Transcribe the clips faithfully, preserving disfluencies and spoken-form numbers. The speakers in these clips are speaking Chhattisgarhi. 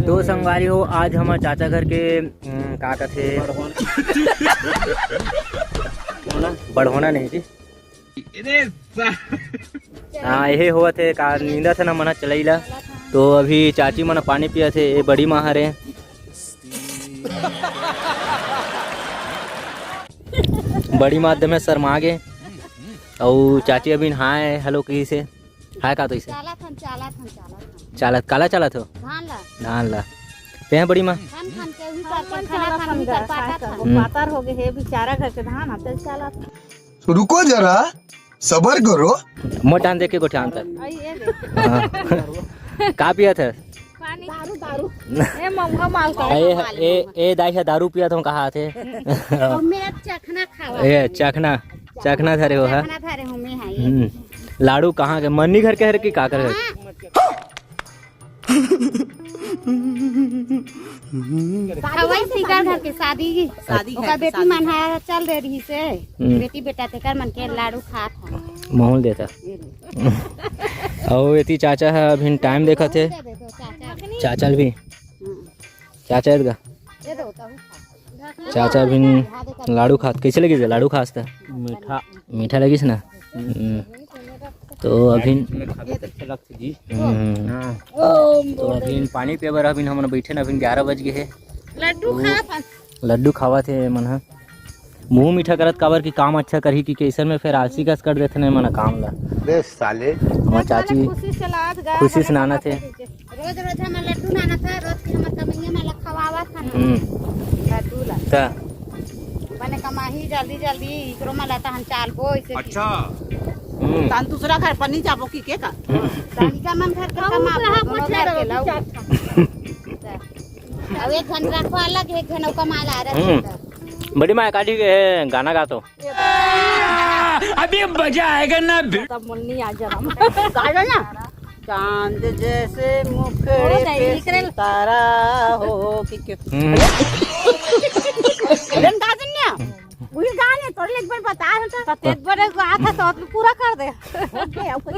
तो संगवारी हो, आज हमर चाचा घर के, उम, का कथे, बढ़ोना नहीं जी। हाँ, यही होवत हे, का नींदत हे ना मना चलई ला। तो अभी चाची मन पानी पियत हे, ये बड़ी माँ हरे। बड़ी माँ एकदम शर्मा गे। अउ चाची अभी नहाए हलो कही से। हाय का तो इसे? चालत हन, चालत हन, चालत हन। चालत, काला चालत हो? धान ला। धान ला। ते हैं बड़ी माँ? खान खान के उही करके खाना खान उही कर पाता था। वो पातर हो गए हे बेचारा घर के धान, अब तो चालत हन। रुको जरा, सबर करो। मोटान देख के गोठियान तक। आई ये ले। हाँ। का पियत हे? पानी। दारू, दारू। ए, महुआ माल का। ए, ए, ए, दाई हे दारू पियत हूँ, कहा थे। और मैं चखना खावा। ए, चखना, चखना धरे हो, हाँ? चखना धरे हूँ मैं, हाँ, ये। हम्म। लाडू कहाँ के? मन्नी घर के हरे कि काकर घर? हाँ। हवाई शिकार घर के शादी की। शादी ओकर घर के बेटी शादी मन घर। हा चल दे रही से। हम्म। बेटी बेटा तेकर मन के लाडू खात हा। माहौल देता। ये ले। अउ एती चाचा ह अभिन टाइम देखत हे। दे दो चाचा। चाचा ल भी। हम्म। चाचा एदगा। ये दो, तहु खा। चाचा अभिन लाडू खात, कैसे लगिस लाडू खास त? मीठा। मीठा लगिस ना? हम्म। तो अभिन इसमें खाबे त अच्छा लगथे जी। हम्म। हाँ। तो अभिन पानी पिए बर अभिन हमन बैठे न, अभिन ग्यारह बज गे हे। लड्डू तो खात हन। लड्डू खावत हे मन ह। मुंह मीठा करत काबर कि काम अच्छा करही कि कैसन में फिर आलसी कस कर देथे न मन काम ला। बे साले। हमर चाची खुशी से लात गा, खुशी से नानत हे। रोज रोज हमर लड्डू नानत हे, रोज के हमर कमैया मन ला खवावत हन। हम्म। लड्डू ला। त? बने कमाही जल्दी जल्दी, इकरो मन ला तहन चालबो, इसे की। अच्छा। हम्म। तहन दूसरा घर पर नहीं जाबो की के का? तनिका मन घर के हम कमाबो, दूसरा दोनों कुछ घर के नहीं लऊ। अब एक घन रखवा अलग, एक घन ओका माला रख। हम्म। बड़ी माँ एकाठी के गाना गा तो। अभी मजा आएगा ना। तब मुन्नी आ जरा। गा दो ना। चांद जैसे मुखड़े ओ, दे, पे निकरे। सितारा हो कि के। हम्म। रंग गा दे ना। वही गा ले, थोड़े एक बार बता रहे तो। तो एक बार गा था तो अपने पूरा कर दे। ओके, अब कुछ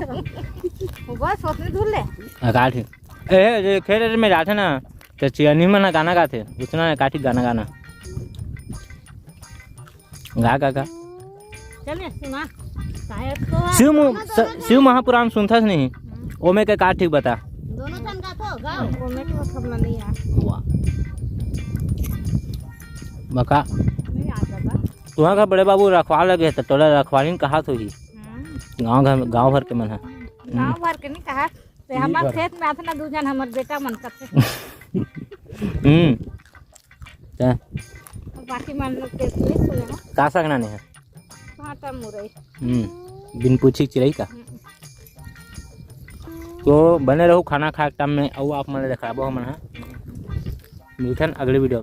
बस उतने धुल ले। एकाठी। ए, जे खेत में जाथे ना, तो चियनी में ना गाना गाथे, उसना एकाठी गाना गाना। गा, गा, गा। चल रे, सुना। शायद तो शिव मु-, सुना स-, दोनों शिव जन। महापुराण सुनथस नहीं? हम्म। ओमे के का ठीक बता? दोनों जन गाथो, गाओ। ओमे के सब ला नहीं यार। वाह। बका। नहीं याद बता। तुहां का बड़े बाबू रखवाल लगे हे, त तोला रखवालिन कहात होही। हम्म। गांव घर, गांव भर के मन ह। गांव भर के नहीं कहा। ते हमर खेत में आथे ना दू जन, हमर बेटा मन कथे। हम्म। त बाकी मन लोग के नहीं सुने हो। का सकना नहीं है? भाटा मुरई। हम्म। बिन पूछी चिरई का? हम्म। तो बने रहो खाना खाए के टाइम में, अउ आप मन देखाबो हमन ह। मिलथन अगले वीडियो।